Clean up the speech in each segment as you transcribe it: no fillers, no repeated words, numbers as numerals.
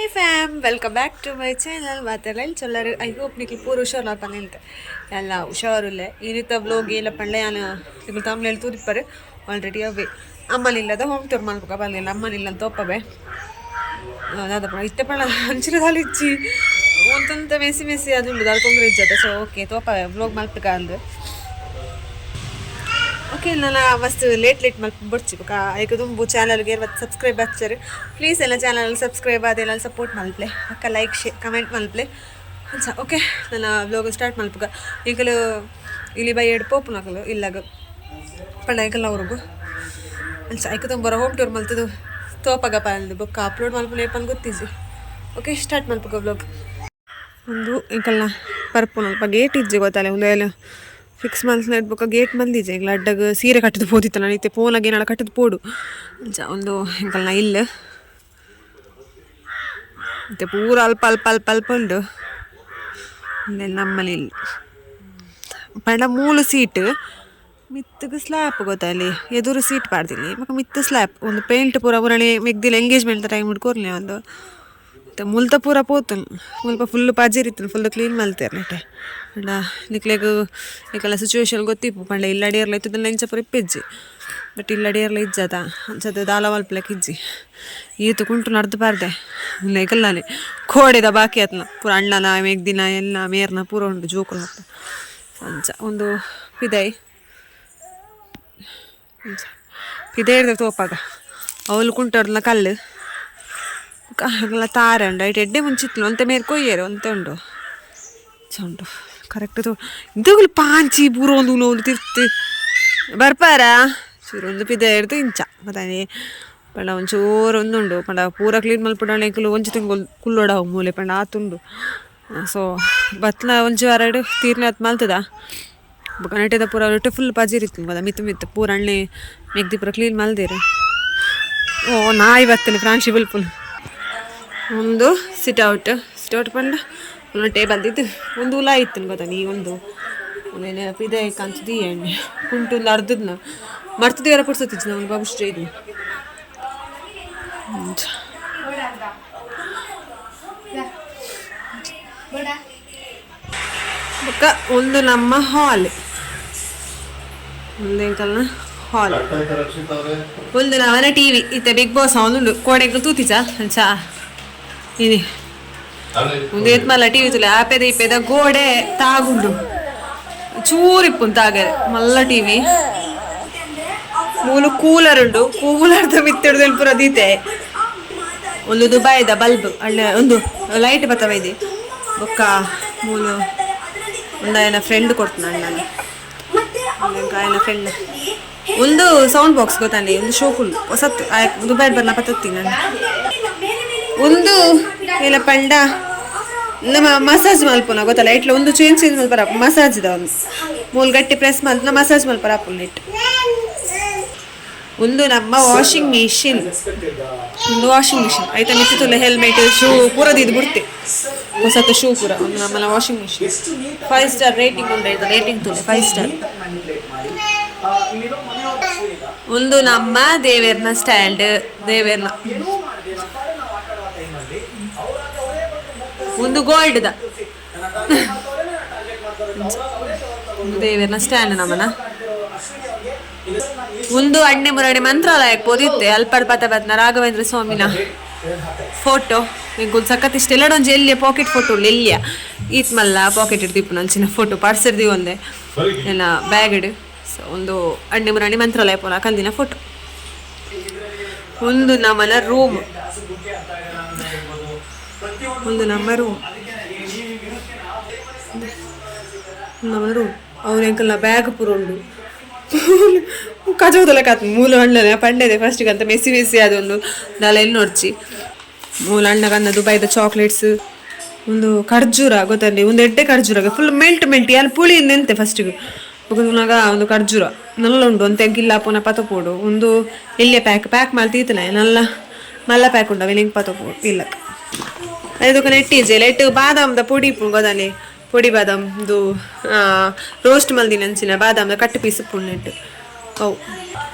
Hey fam, welcome back to my channel. ಮಾತೆಲ್ಲ ಚೊಲ್ಲರು? I hope ನಿಕ್ಲು ಪೂರ ಹುಷಾರ್ ಪಂತ ಎಲ್ಲ ಹುಷಾರುಲ್ಲೆ. ಈ ರೀತ ವ್ಲೋಗ್ ಏಲ ಪಂಡ ಯಾನ್ ನಿಕ್ಲು ತಮ್ಲೇಲ್ ತೂದಿಪ್ಪರು ಆಲ್ರೆಡಿ. ಅವೇ ಅಮ್ಮನಿಲ್ಲದ ಹೋಮ್ ಟೂರ್ ಮಲ್ಪಕ ಬರಲಿಲ್ಲ, ಅಮ್ಮನಿಲ್ಲ ತೋಪವೆ. ದಾದಪ್ಪ ಇತ್ತೆ ಪಂಡ ಅಂಚಿನ ದಾಲ ಇಜ್ಜಿ, ಒಂತೊಂತ ಮೆಸಿ ಮೆಸಿ ಅದು ದಾಲ ತೊಂದರೆ ಇಜ್ಜದ. ಸೊ ಓಕೆ, ತೋಪವೆ ವ್ಲೋಗ್ ಮಲ್ಪಕ ಅಂದು. ಓಕೆ, ನಾನು ಮಸ್ತ್ ಲೇಟ್ ಲೇಟ್ ಮಲ್ಪ ಬೊಡ್ಚಿ. ಬೊಕ ಐಕ್ ದುಂಬು ಚಾನಲ್ಗೆ ಮತ್ತು ಸಬ್ಸ್ಕ್ರೈಬ್ ಹಚ್ಚರು. ಪ್ಲೀಸ್ ಎಲ್ಲ ಚಾನಲ್ ಸಬ್ಸ್ಕ್ರೈಬ್ ಆದೆಲ್ಲ ಸಪೋರ್ಟ್ ಮಲ್ಪ್ಲೆ, ಬೊಕ್ಕ ಲೈಕ್, ಶೇರ್, ಕಮೆಂಟ್ ಮಲ್ಪ್ಲೆ. ಅಂಚ ಓಕೆ, ನನ್ನ ವ್ಲೋಗ್ ಸ್ಟಾರ್ಟ್ ಮಲ್ಪುಗ. ಈಗಲು ಇಲ್ಲಿ ಬೈ ಎಡ್ ಪೋಪುನಕಲು ಇಲ್ಲಾಗ ಪಂಡ ಐಕಲ್ನ ಊರುಗು. ಅಂಚ ಐಕ್ ದುಂಬರ ಹೋಮ್ ಟೂರ್ ಮಲ್ತದು ತೋಪಗ ಪಂದ್, ಬೊಕ್ಕ ಅಪ್ಲೋಡ್ ಮಲ್ಪುನ ಏಪನ್ ಗೊತ್ತಿಜ್ಜಿ. ಓಕೆ, ಸ್ಟಾರ್ಟ್ ಮಲ್ಪುಗ ವ್ಲೋಗ್. ಒಂದು ಎಂಕಲ್ನ ಪರ್ಪುನಲ್ಪ ಗೇಟ್ ಇಜ್ಜಿ ಗೊತ್ತಲ್ಲ. ಒಂದು ಎಲ್ಲ ಫಿಕ್ಸ್ ಮಲ್ತ್ನ ಬೊಕ್ಕ ಗೇಟ್ ಮಲ್ದಿಜೆ. ಎಂಕ್ಲ ಅಡ್ಡಗ್ ಸೀರೆ ಕಟ್ಟದು ಪೋದಿತ್ತ ನಾನು. ಇತ್ತೆ ಫೋನಾಗ ಏನಾಳ ಕಟ್ಟದು ಪೋಡು. ಅಂಚ ಒಂದು ಎಂಕಲ್ನ ಇಲ್ಲ ಮತ್ತೆ ಪೂರ ಅಲ್ಪ ಅಲ್ಪ ಅಲ್ಪ ಅಲ್ಪ ಉಂಡು. ನಮ್ಮಲ್ಲಿ ಇಲ್ಲ ಪಂಡ ಮೂಲು ಸೀಟ್, ಮಿತ್ತಗ್ ಸ್ಲ್ಯಾಪ್ ಗೊತ್ತಲ್ಲಿ. ಎದುರು ಸೀಟ್ ಪಾಡ್ದಿಲ್ಲಿ, ಬೊಕ ಮಿತ್ತು ಸ್ಲ್ಯಾಪ್. ಒಂದು ಪೇಂಟ್ ಪೂರ ಪುರಣೆ ಮೆಗ್ದಿಲ್ ಎಂಗೇಜ್ಮೆಂಟ್ ಟೈಮ್ ಕೊರ್ಲೆ. ಒಂದು ಮತ್ತೆ ಮುಲ್ತ ಪೂರ ಪೋತುಂಡು. ಮುಲ್ಪ ಫುಲ್ ಪಜಿರ್ ಇತ್ತು, ಫುಲ್ ಕ್ಲೀನ್ ಮಲ್ತೆರ್ ನೆಟೆ. ಪಂಡ ನಿಕ್ಲೆಗ್ ನಿಕಲ್ನ ಸಿಚುವೇಶನ್ ಗೊತ್ತಿಪ್ಪು. ಪಂಡ ಇಲ್ಲಡಿಯರ್ಲ ಇತ್ತುದಲ್ಲ, ಇಂಚ ಪೂರ ಇಪ್ಪೆಜ್ಜಿ. ಬಟ್ ಇಲ್ಲಡಿಯರ್ಲ ಇಜ್ಜದ, ಅಂಚದ ದಾಲ ಮಲ್ಪಲೆಕ್ ಇಜ್ಜಿ. ಈತ್ ಕುಂಟು ನಡ್ದು ಪಾರ್ದೆ ಎಂಕಲ್ನಾನೆ ಕೋಡೆದ ಬಾಕಿ ಆತ್ನ ಪೂರ. ಅಣ್ಣನ, ಮೆಗ್ದಿನ, ಎಲ್ಲ ಮೇರ್ನ ಪೂರ ಉಂಡು, ಜೋಕುಲು. ಅಂಚ ಒಂದು ಪಿದೈ, ಅಂಚ ಪಿದೈ ತೋಪಾಗ ಅವಳು ಕುಂಟರ್ನ ಕಲ್ಲು ತಾರೆ ಉಂಡು. ಐಟ್ ಎಡ್ಡೆ ಮುಂಚಿತ್ಲು ಒಂತೆ ಮೇರ್ ಕೊಯ್ಯೆರ್ ಒಂತೆ ಉಂಡು ಉಂಡು. ಕರೆಕ್ಟ್ ಇಂತಗುಲು ಪಾಂಚಿ ಬೂರೊಂದು ಉಲೋಲು ತಿರ್ತು ಬರ್ಪಾರ ಚೂರು. ಒಂದು ಪಿದೈ ಹಿಡ್ದು ಇಂಚ ಮತ್ತಾನೆ ಪಂಡ ಒಂಚೂರು ಒಂದುಂಡು. ಪಂಡ ಪೂರ ಕ್ಲೀನ್ ಮಲ್ಪುಂಡ ಎಂಕುಲು ಒಂಜಿ ತಿಂಗೊಲು ಕುಲ್ಲೋಡ ಮೂಲೆ ಪಂಡ ಆತುಂಡು. ಸೊ ಬತ್ನ ಒಂಜಿ ವಾರ ತೀರ್ನಾತ್ ಮಲ್ತದ. ಬೊಕ ನೆಟೆದ ಪೂರ ಫುಲ್ ಪಜಿರ್ ಇತ್ತು ಗೊತ್ತಾ, ಮಿತ್ತು ಮಿತ್ತು ಪೂರ ಅಣ್ಣೆ ಮೆಗ್ದಿ ಪೂರ ಕ್ಲೀನ್ ಮಲ್ದೆರ್. ಓ, ನಾಯಿ ಬತ್ತನೆ ಫ್ರಾನ್ಶಿ ಬುಲ್ಪುನು. ಒಂದು ಸಿಟ್ ಔಟ್. ಸಿಟ್ ಔಟ್ ಪಂಡ ಒಂದು ಟೇಬಲ್ ಇತ್ತು, ಒಂದು ಉಲ ಇತ್ತು ಗೊತ್ತಾ. ನೀ ಒಂದು ಒಂದೇನೆ ಪಿದೆ ಕಾಂತದಿ ಎಣ್ಣೆ ಕುಂಟು ಒಂದು ಅರ್ಧದ್ನ ಮರ್ತದೇವರ ಪುರ್ಸೊತ್ತಿಜ್ಜಿ ನಮ್ಗೆ ಬಾಬುಶ್ರೀ ಇದು. ಅಂಚ ಬೊಕ್ಕ ಒಂದು ನಮ್ಮ ಹಾಲ್, ಒಂದು ಎಂಕಲ್ನ ಹಾಲ್. ಒಂದು ನವನ ಟಿವಿ ಇತ್ತೆ ಬಿಗ್ ಬಾಸ್ ಅವನುಂಡು ಕೋಡೆಂಕಲ್ ತೂತಿಚ. ಅಂಚ ಇನಿ ಒಂದು ಏತ್ ಮಲ್ಲ ಟಿವಿ ತುಲೆ. ಆಪೆದ ಇಪ್ಪೆದ ಗೋಡೆ ತಾಗುಂಡು, ಚೂರು ಇಪ್ಪುಂಡು ತಾಗರೆ. ಮಲ್ಲ ಟಿವಿ. ಮೂಲು ಕೂಲರ್ ಉಂಡು. ಕೂಲರ್ದ ಮಿತ್ತಿಡ್ದು ಪೂರ ದೀತೆ. ಒಂದು ದುಬಾಯ್ದ ಬಲ್ಬ್ ಅಣ್ಣ, ಒಂದು ಲೈಟ್ ಬತ್ತವ ಇದೆ. ಬೊಕ್ಕ ಮೂಲು ಒಂದು ಆಯನ ಫ್ರೆಂಡ್ ಕೊಡ್ತಾನ ಅಣ್ಣನ, ಆಯನ ಫ್ರೆಂಡ್. ಒಂದು ಸೌಂಡ್ ಬಾಕ್ಸ್ ಗೊತ್ತಾನೆ. ಒಂದು ಶೋಕುಂಡು ಹೊಸತ್ತು, ದುಬೈ ಬರ್ನ ಪತ್ತತ್ತಿ ನಾನು. ಒಂದು ಇಲ್ಲ ಪಂಡ ನಮ್ಮ ಮಸಾಜ್ ಮಲ್ಪುನ ಗೊತ್ತಲ್ಲ ಇಟ್ಲ. ಒಂದು ಚೇಂಜ್ ಚೇಂಜ್ ಮಲ್ಪರ ಮಸಾಜ್ the. ಒಂದು ಮೂಲು ಗಟ್ಟಿ ಪ್ರೆಸ್ ಮಲ್ಪನ ಮಸಾಜ್ ಮಲ್ಪರ ಆಪುಂಡು. ಒಂದು ನಮ್ಮ ವಾಷಿಂಗ್ ಮಿಷಿನ್. ಒಂದು ವಾಷಿಂಗ್ ಮಿಷಿನ್ ಐತ ಮಿತ್ತು ತುಲೆ ಹೆಲ್ಮೆಟ್, ಶೂ ಪೂರ ದೀದ್ ಬುಡ್ತೆ, ಹೊಸತು ಶೂ ಪೂರ. ಒಂದು ನಮ್ಮನ ವಾಷಿಂಗ್ ಮಿಷಿನ್ 5 ಸ್ಟಾರ್ ರೇಟಿಂಗ್ ಉಂಟು. ಆಯ್ತಾ, ರೇಟಿಂಗ್ ತುಲೆ 5 ಸ್ಟಾರ್. ಒಂದು ನಮ್ಮ ದೇವೇರ್ನ ಸ್ಟ್ಯಾಂಡ್, ದೇವೇರ್ನ. ಒಂದು ಗೋಲ್ಡ್ the ದೇವೇರ್ನ ಸ್ಟ್ಯಾಂಡ್ ನಮ್ಮನ. ಒಂದು ಅಣ್ಣೆ ಮುರಡಿ ಮಂತ್ರಾಲಯಕ್ಕೆ ಪೋದಿತ್ತೆ, ಅಲ್ಪಡ್ ಪತ ಬತ್ನ ರಾಘವೇಂದ್ರ ಸ್ವಾಮಿನ ಫೋಟೋ. ಎಂಕುಲು ಸಖತ್ ಇಷ್ಟ. ಎಲ್ಲಡ ಒಂಜಿ ಎಲ್ಲಿಯ ಪಾಕೆಟ್ ಫೋಟೋ ಉಂಡು ಎಲ್ಲಿಯ ಈತ್ ಮಲ್ಲ ಪಾಕೆಟ್ ಇಡ್ದಿಪ್ಪು ನಂಚಿನ ಫೋಟೋ ಪರ್ಸ್ ಒಂದೆ ಎಲ್ಲ ಬ್ಯಾಗ್. ಸೊ ಒಂದು ಅಣ್ಣೆ ಮುರಾಣಿ ಮಂತ್ರಾಲಯ ಪೋನ ಕಂದಿನ ಫೋಟೋ. ಒಂದು ನಮ್ಮನ ರೂಮ್. ಒಂದು ನಮ್ಮ ರೂಮ್, ನಮ್ಮ ರೂಮ್. ಅವ್ರು ಎಂಕಲ್ನ ಬ್ಯಾಗ್ ಪೂರ ಉಂಡು. ಕಜವುದಲ್ಲ ಕಾತ್ ಮೂಲು ಅಣ್ಣನ ಪಂಡೆದೆ ಫಸ್ಟಿಗೆ ಅಂತ ಮೆಸ್ಸಿ ಮೆಸ್ಸಿ ಅದೊಂದು ದಾಲ ಎಲ್ಲಿ ನೋಡ್ಚಿ. ಮೂಲು ಅಣ್ಣ ಕನ್ನ ದುಬೈದ ಚಾಕ್ಲೇಟ್ಸ್. ಒಂದು ಖರ್ಜೂರ ಗೊತ್ತಲ್ಲಿ. ಒಂದು ಎಡ್ಡೆ ಖರ್ಜೂರ, ಫುಲ್ ಮೆಲ್ಟ್ ಮೆಲ್ಟ್ ಯಾರು ಪುಳಿ ಎಂತೆ ಫಸ್ಟಿಗೆ ಬೊಕ ಒಂದು ಖರ್ಜೂರ ನಲ್ಲ ಉಂಡು. ಒಂದು ತೆಗ್ಗಿಲ್ಲ ಪುನ ಪತ ಪೋಡು. ಒಂದು ಎಲ್ಲಿಯ ಪ್ಯಾಕ್ ಪ್ಯಾಕ್ ಮಲ್ತೀತನ ನಲ್ಲ ಮಲ್ಲ ಪ್ಯಾಕ್ ಉಂಡು. ಅವೆ ಪತ ಪೋಡು ಇಲ್ಲ. ಅದಕ್ಕೆ ನೆಟ್ಟಿಜೆ ಲೈಟ್ ಬಾದಾಮ್ದ ಪೊಡಿ ಇಪ್ಪುಂಡು ಗೊತ್ತಾನೆ. ಪೊಡಿ ಬಾದಾಮ್ದು ರೋಸ್ಟ್ ಮಲ್ದಿನ ಅಂಚಿನ ಬಾದಾಮ್ದ ಕಟ್ಟು ಪೀಸ್ ಉಪ್ಪುಂಡು ನೆಟ್ಟು ಅವು.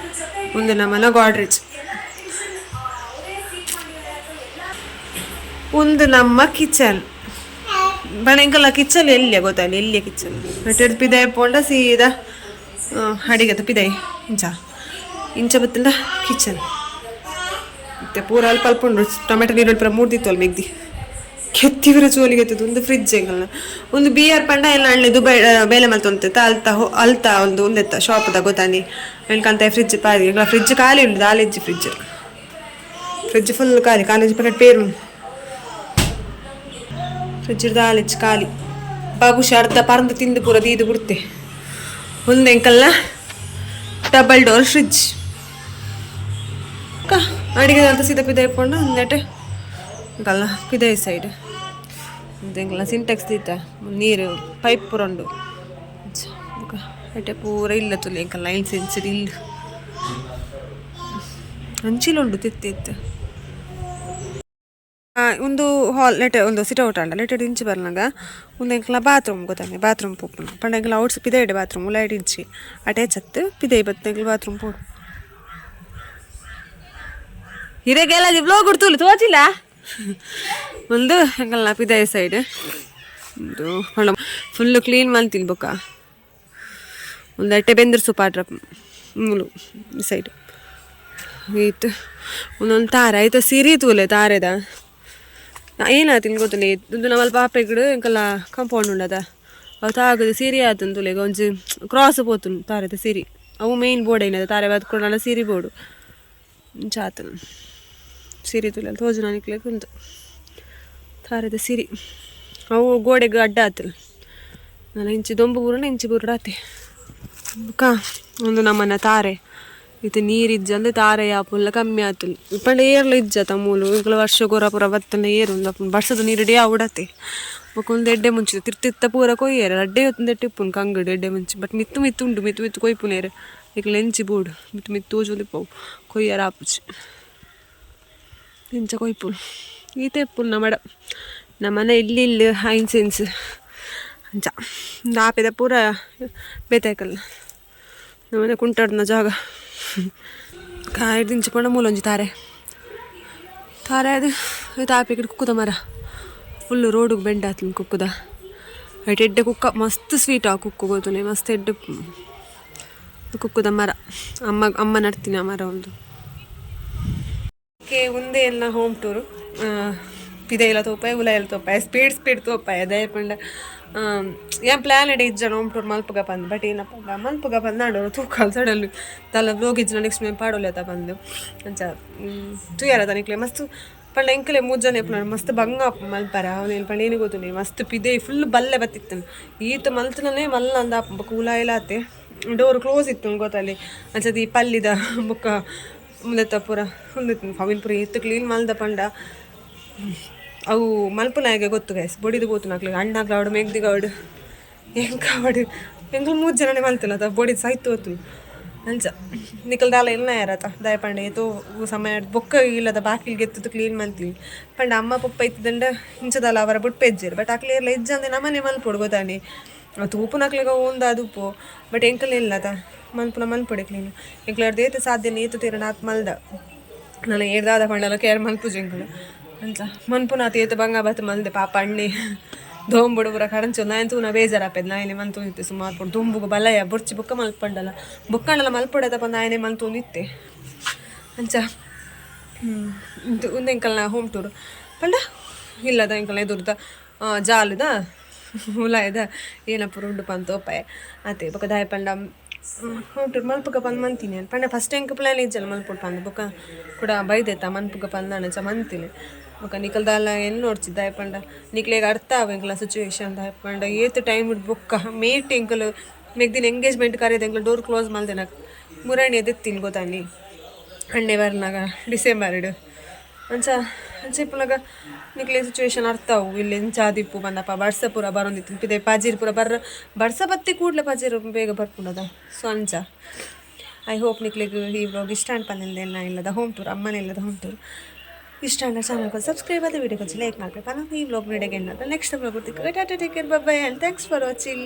ಒಂದು ನಮ್ಮನ ಗೋಡ್ರೇಜ್. ಒಂದು ನಮ್ಮ ಕಿಚನ್. ಬಣ ಎಂಕಲ್ಲ ಕಿಚನ್ ಎಲ್ಲಿಯ ಗೊತ್ತಲ್ಲ, ಎಲ್ಲಿಯ ಕಿಚನ್ ಮೆಟ್ಟೆಡ್ ಪಿದಾಯಿ ಪೋಂಡ ಸೀದಾ ಅಡಿಗೆದ ಪಿದಾಯಿ ಇಂಚ ಇಂಚ ಬತ್ತಿಂದ ಕಿಚನ್. ಮತ್ತೆ ಪೂರ ಅಲ್ಪ ಅಲ್ಪ ಉಂಡು. ಟೊಮೆಟೊ ನೀರುಳ್ಳಿ ಪೂರ ಮೂರ್ದಿತ್ತು ಅಲ್ಲ ಮೆಗ್ದಿ ಕೆತ್ತಿವರ ಚೋಲಿಗೆ. ಒಂದು ಫ್ರಿಜ್ ಎಂಕಲ್ನ. ಒಂದು ಬಿಯರ್ ಪಂಡ ಎಲ್ಲ ಅಣ್ಣೆ ದುಬೈ ಬೇಲೆ ಮಲ್ತೊಂತೆ ಅಲ್ತ ಅಲ್ತ ಒಂದು ಒಂದೆತ್ತ ಶಾಪ್ದ ಗೊತ್ತಾನಿ ಎಂಕಂತ ಫ್ರಿಜ್ ಪಾರಿ. ಎಂಕಲ ಫ್ರಿಜ್ ಖಾಲಿ ಉಂಡು, ದಾಲಿಜ್ಜಿ. ಫ್ರಿಜ್ ಫ್ರಿಜ್ ಫುಲ್ ಖಾಲಿ. ಕಾಲೇಜ್ ಪ್ಯಾಕೆಟ್ ಪೇರು ಫ್ರಿಜ್ ದಾಲಿಜ್ಜಿ, ಖಾಲಿ. ಬಾಬುಷ ಅರ್ಧ ಪರಂದು ತಿಂದು ಪೂರ ದೀದು ಬಿಡ್ತೆ. ಒಂದು ಎಂಕಲ್ನ ಡಬಲ್ ಡೋರ್ ಫ್ರಿಜ್. ಅಡಿಗೆ ಅಂತ ಸೀದಾ ಪಿದಾಯಿ ಪೋಂಡ ಒಂದೆಟೆ ಎಂಕಲ್ನ ಪಿದಾಯಿ ಸೈಡ್. ಎಂಕಲ್ನ ಸಿಂಟೆಕ್ಸ್ ದೀತ, ನೀರು ಪೈಪ್ ಪೂರ ಉಂಡು. ಬೊಕ ಎಟೆ ಪೂರ ಇಲ್ಲ ತುಲೆ ಎಂಕಲ್ನ ಐನ್ ಸೆಂಚುರಿ ಇಲ್ಲ ಅಂಚಿಲ ಉಂಡು ತಿತ್ತು ಇತ್ತು. ಒಂದು ಹಾಲ್ ನೆಟೆ ಒಂದು ಸಿಟ್ ಔಟ್ ಆಂಡ ನೆಟೆ ಇಂಚಿ ಬರ್ನಾಗ ಒಂದು ಎಂಕಲ್ನ ಬಾತ್ರೂಮ್ ಗೊತ್ತಾನೆ. ಬಾತ್ರೂಮ್ ಪೋಪುನು ಪಂಡ ಎಂಕಲ್ನ ಔಟ್ಸ್ ಪಿದೈಡೆ ಬಾತ್ರೂಮ್ ಉಲಾಯ್ಡ್ ಇಜ್ಜಿ, ಅಟ್ಯಾಚ್ ಅತ್ತು. ಪಿದೈ ಬತ್ತು ಎಂಕಲ್ ಬಾತ್ರೂಮ್ ಪೋಡು. ಹಿರೇಗೆಲ್ಲ ವ್ಲಾಗ್ ಕೊಡ್ತುಲ್ಲ ತೋಚಿಲ್ಲ. ಒಂದು ಎಂಕಲ್ನ ಪಿದೈ ಸೈಡ್. ಒಂದು ಪಂಡ ಫುಲ್ಲು ಕ್ಲೀನ್ ಮಲ್ತಿನ್. ಬೊಕ್ಕ ಒಂದು ಎಟ್ಟೆ ಬೆಂದಿರ್ ಸೂಪ್ ಮೂಲು ಈ ಸೈಡ್ ಇತ್ತು. ಒಂದೊಂದು ತಾರೆ ಆಯ್ತು ಸಿರಿ ತೂಲೆ ತಾರೆದ ಏನಾಯ್ತು ಗೊತ್ತಿಲ್ಲ. ಇದು ನಮ್ಮಲ್ಲಿ ಪಾಪೆಗಡು ಎಂಕಲ್ಲ ಕಾಂಪೌಂಡ್ ಉಂಡದ ಅವು ತಾಗದು ಸಿರಿ ಆತಂದು ತೂಲೆ. ಒಂಜಿ ಕ್ರಾಸ್ ಪೋತುಂಡು ತಾರೆದ ಸಿರಿ. ಅವು ಮೇನ್ ಬೋರ್ಡ್ ಏನದ ತಾರೆ ಬತ್ಕೊಂಡಲ್ಲ ಸಿರಿ ಬೋರ್ಡು ಇಂಚ ಆತನ ಸಿರಿ ತೂಲೆ. ತೋಜುನ ನಿಕ್ಲೆಗ್? ಉಂದು ತಾರೆದ ಸಿರಿ. ಅವು ಗೋಡೆಗೆ ಅಡ್ಡ ಆತಲ್ಲ. ನಾನು ಇಂಚಿ ದೊಂಬು ಬೂರುಂಡ ಇಂಚಿ ಬೂರುಡ ಆತೆ. ಬೊಕ ಒಂದು ನಮ್ಮನ ತಾರೆ ಇತ್ತೆ ನೀರು ಇಜ್ಜಂದೆ ತಾರೆ ಯಾಪುಲ್ಲ ಕಮ್ಮಿ ಆತುಲ್. ಪಂಡ ಏರ್ಲ ಇಜ್ಜತ ಮೂಲು. ಎಂಕುಲು ವರ್ಷ ಗೊರ ಪೂರ ಬತ್ತಂಡ ಏರು ಉಂದು ಬರ್ಸದ ನೀರು ಇಡೀ ಆವುಡತೆ. ಬೊಕ ಒಂದು ಎಡ್ಡೆ ಮುಂಚಿ ತಿರ್ತಿತ್ತ ಪೂರ ಕೊಯ್ಯೆರ್. ರಡ್ಡೆ ಹೊತ್ತುಂದು ಎಡ್ಡೆ ಇಪ್ಪುನು ಕಂಗಡು ಎಡ್ಡೆ ಮುಂಚಿ. ಬಟ್ ಮಿತ್ತು ಮಿತ್ತು ಉಂಡು, ಮಿತ್ತು ಮಿತ್ತು ಕೊಯ್ಪುನೇರು. ಎಂಕುಲು ಎಂಚಿ ಬೋಡು ಮಿತ್ತು ಮಿತ್ತು ತೋಜೊಂದಿಪ್ಪವು, ಕೊಯ್ಯರ ಆಪುಜಿ. ಇಂಚ ಕೊಯ್ಪುನು ಈತೆ ಇಪ್ಪುನು ನಮಡ ನಮ್ಮನೆ ಇಲ್ಲಿ ಇಲ್ಲಿ ಐನ್ ಸೆನ್ಸ್ ಅಂಚ ಒಂದು ಆಪೆದ ಪೂರ ಬೇತಾಯ್ಕಲ್ಲ ನಮ್ಮನೆ ಕುಂಟಾಡ್ನ ಜಾಗ ಕಾಯಿ ದಿಂಚಿ ಪಂಡ ಮೂಲೊಂಜಿ ತಾರೆ ತಾರೆ. ಅದು ಆಯ್ತು. ಆಪೆ ಕುಕ್ಕುದ ಮರ ಫುಲ್ ರೋಡುಗೆ ಬೆಂಡ್ ಆತ್ಲು ಕುಕ್ಕುದ. ಐಟ್ ಎಡ್ಡೆ ಕುಕ್ಕ, ಮಸ್ತ್ ಸ್ವೀಟ್ ಆ ಕುಕ್ಕು ಗೊತ್ತುನೆ. ಮಸ್ತ್ ಎಡ್ಡೆ ಕುಕ್ಕುದ ಮರ. ಅಮ್ಮ ಅಮ್ಮ ನಡ್ತೀನಿ ಆ ಮರ ಒಂದು. ಓಕೆ, ಒಂದೇ ಎಲ್ಲ ಹೋಮ್ ಟೂರು. ಪಿದೈಲ ತೋಪಾಯ, ಉಲಾಯಲ ತೋಪಾಯ, ಸ್ಪೀಡ್ ಸ್ಪೀಡ್ ತೋಪಾಯ. ದಯ ಪಂಡ ಏನ್ ಪ್ಲಾನ್ ಇಡ ಇಜ್ಜನ ಹೋಮ್ ಟೂರ್ ಮಲ್ಪುಗ ಬಂದು. ಬಟ್ ಏನಪ್ಪ ಮಲ್ಪುಗ ಬಂದು ನಾಡು ತೂಕ ಸಡನ್ ತಲ್ಲ ವ್ಲೋಗ್ ಇಜ್ಜನ ನೆಕ್ಸ್ಟ್ మేము ಪಾಡೋಲೇತ ಬಂದು ಅಂಚ ತೂಯರ ತನಿಕ್ಲೆ ಮಸ್ತ್ ಪಂಡ ಎಂಕಲೆ ಮೂರು ಜನ ಇಪ್ಪುನ ಮಸ್ತ್ ಬಂಗ ಮಲ್ಪರ ಅವನೇನು ಪಂಡ ಏನು ಗೊತ್ತುಂಡಿ. ಮಸ್ತ್ ಪಿದೆ ಫುಲ್ ಬಲ್ಲೆ ಬತ್ತಿತ್ತು. ಈತ ಮಲ್ತನೇ ಮಲ್ಲ ಅಂದ ಬೊಕ್ಕ ಉಲಾಯಿಲ ಆತೆ. ಡೋರ್ ಕ್ಲೋಸ್ ಇತ್ತು ಗೊತ್ತಲ್ಲಿ. ಅಂಚದ ಈ ಪಲ್ಲಿದ ಬೊಕ್ಕ ಮುಂದೆತ್ತ ಪೂರ ಉಂದಿತ್ತು. ಅವಿನ ಪೂರ ಎತ್ತು ಕ್ಲೀನ್ ಮಲ್ದ ಪಂಡ ಅವು ಮಲ್ಪುನಾಗೆ ಗೊತ್ತು ಗೈಸ್. ಬೊಡಿದು ಬೋತು ನಾಕ್ಲೆ ಅಣ್ಣಾಗ್ಲಾವಡು ಮೆಗ್ದಿಗಾವಡು ಎಂಕಾವಡು ಎಂಕಲ್ ಮೂರು ಜನನೇ ಮಲ್ತಿಲ್ಲ ಅದ ಬೊಡಿದು ಸಾಯ್ತು ಹೋತು. ಅಂಚ ನಿಕಲ್ ದಾಲ ಇಲ್ಲ ಯಾರತ ದಯಪಂಡ ಏತೋ ಸಮಯ ಬೊಕ್ಕ ಇಲ್ಲದ ಬಾಕಿಲ್ಗೆ ಎತ್ತದು ಕ್ಲೀನ್ ಮಲ್ತಿನಿ ಪಂಡ ಅಮ್ಮ ಪಪ್ಪ ಇತ್ತದಂಡ ಇಂಚದಲ್ಲ ಅವರ ಬುಟ್ಪೆಜ್ಜೆರ್. ಬಟ್ ಅಕ್ಲೆ ಇಜ್ಜ ಅಂದ್ರೆ ನಮ್ಮನೆ ಮಲ್ಪೊಡು ಗೊತ್ತಾನಿ. ತೂಪುನಕ್ಲೆಗ ಒಂದ ಅದು ಬಟ್ ಎಂಕಲ್ ಇಲ್ಲದ ಮಲ್ಪುನ ಮಲ್ಪೊಡೆ ಕ್ಲೀನ್. ಎಂಕ್ಲ ಏತ ಸಾಧ್ಯ ಏತು ತೀರಣ ಆತ್ ಮಲ್ದ. ನಾನು ಏರ್ದಾದ ಪಂಡಲ ಕೇರ್ ಮಲ್ಪುಜಿ ಎಂಕುಲು. ಅಂಚ ಮನ್ಪುನಾತ ಏತ ಬಂಗ ಬತ್ ಮಲ್ದೆ. ಪಾಪ ಅಣ್ಣೆ ದೋಂಬುಡು ಪೂರ ಕರಂಚು ನಾಯನ್ ತೂನ ಬೇಜಾರಾಪೆದ್. ನಾಯನೆ ಮಂತೊಂದಿತ್ತೆ ಸುಮಾರು ಪುಡು ದೊಂಬುಗು ಬಲಯ ಬೊರ್ಚಿ ಬೊಕ್ಕ ಮಲ್ಪಂಡಲ ಬೊಕ್ಕಂಡಲ ಮಲ್ಪೊಡೆದಪ್ಪ ನಾಯನೆ ಮಂತೊಂದಿತ್ತೆ. ಅಂಚ ಉಂದು ಎಂಕಲ್ನ ಹೋಮ್ ಟೂರ್ ಪಂಡ ಇಲ್ಲದ ಎಂಕಲ್ನ ಎದುರ್ದ ಜಾಲದ ಉಲಾಯದ ಏನಪ್ಪ ಉಂಡು ಪಂತ ಒಪ್ಪಾಯ ಅತೆ. ಬೊಕ್ಕ ದಾಯ ಪಂಡ ಹೋಮ್ ಟೂರ್ ಮಲ್ಪುಗ ಪಂದ್ ಮಂತೀನಿ ಪಂಡ ಫಸ್ಟ್ ಎಂಕ್ ಪ್ಲಾನ್ ಇಜ್ಜಲ್ಲ ಮಲ್ಪೊಡು ಪಂದ್. ಬೊಕ್ಕ ಕೂಡ ಬೈದೆತ್ತ ಮನ್ಪುಗ ಪಂದ್ ಅಂಚ ಮಂತೀನಿ. ಬೊಕ್ಕ ನಿಕಲ್ ದಾಲ ಎಲ್ಲಿ ನೋಡ್ಚಿ ದಾಯ ಪಂಡ ನಿಕ್ಲೆಗ್ ಅರ್ಥ ಆವು ಎಂಕ್ಲ ಸಿಚುವೇಶನ್. ದಾಯ ಪಂಡ ಏತ್ ಟೈಮ್ ಬೊಕ್ಕ ಮೇಟ್ ಎಂಕಲ್ ಮೆಗ್ದಿನ ಎಂಗೇಜ್ಮೆಂಟ್ ಕರೆದ ಎಂಕ್ಲ ಡೋರ್ ಕ್ಲೋಸ್ ಮಲ್ದೆನಕ್ ಮುರಣಿ ಎದೆತ್ತೀನಿ ಗೊತ್ತಾನಿ ಅಣ್ಣೆ ಬರ್ನಾಗ ಡಿಸೆಂಬರ್ಡ್. ಅಂಚ ಅಂಚ ಇಪ್ಪುನಗ ನಿಕ್ಲೆ ಸಿಚುವೇಶನ್ ಅರ್ಥ ಅವು. ಇಲ್ಲಿ ಎಂಚ ಆದಿಪ್ಪು ಬಂದಪ್ಪ ಬರ್ಸ ಪೂರ ಬರೊಂದಿತ್ತು ಪಿದೆ ಪಜಿರ್ ಪೂರ ಬರ್ರ ಬರ್ಸ ಬತ್ತಿ ಕೂಡ್ಲೆ ಪಜಿರ್ ಬೇಗ ಬರ್ಪುಂಡದ. ಸೊ ಅಂಚ I hope ನಿಕ್ಲೆಗ್ ಈ ವ್ಲಾಗ್ ಇಷ್ಟ ಅಂಡ್ ಪನ್ನಿಂದ ಇಲ್ಲದ ಹೋಮ್ ಟೂರ್ ಅಮ್ಮನ ಇಲ್ಲದ ಹೋಮ್ ಟೂರ್ ಇಷ್ಟ ಅಂದ್ರೆ ಚಾನಲ್ ಸಬ್ಸ್ಕ್ರೈಬ್ ಆದ ವಿಡಿಯೋ ಲೈಕ್ ಮಾಡ್ಬೇಕು. ಈ ವ್ಲಾಗ್ ವಿಡಿಯೋಗೆ next vlog. Tata, take care, bye and thanks for watching.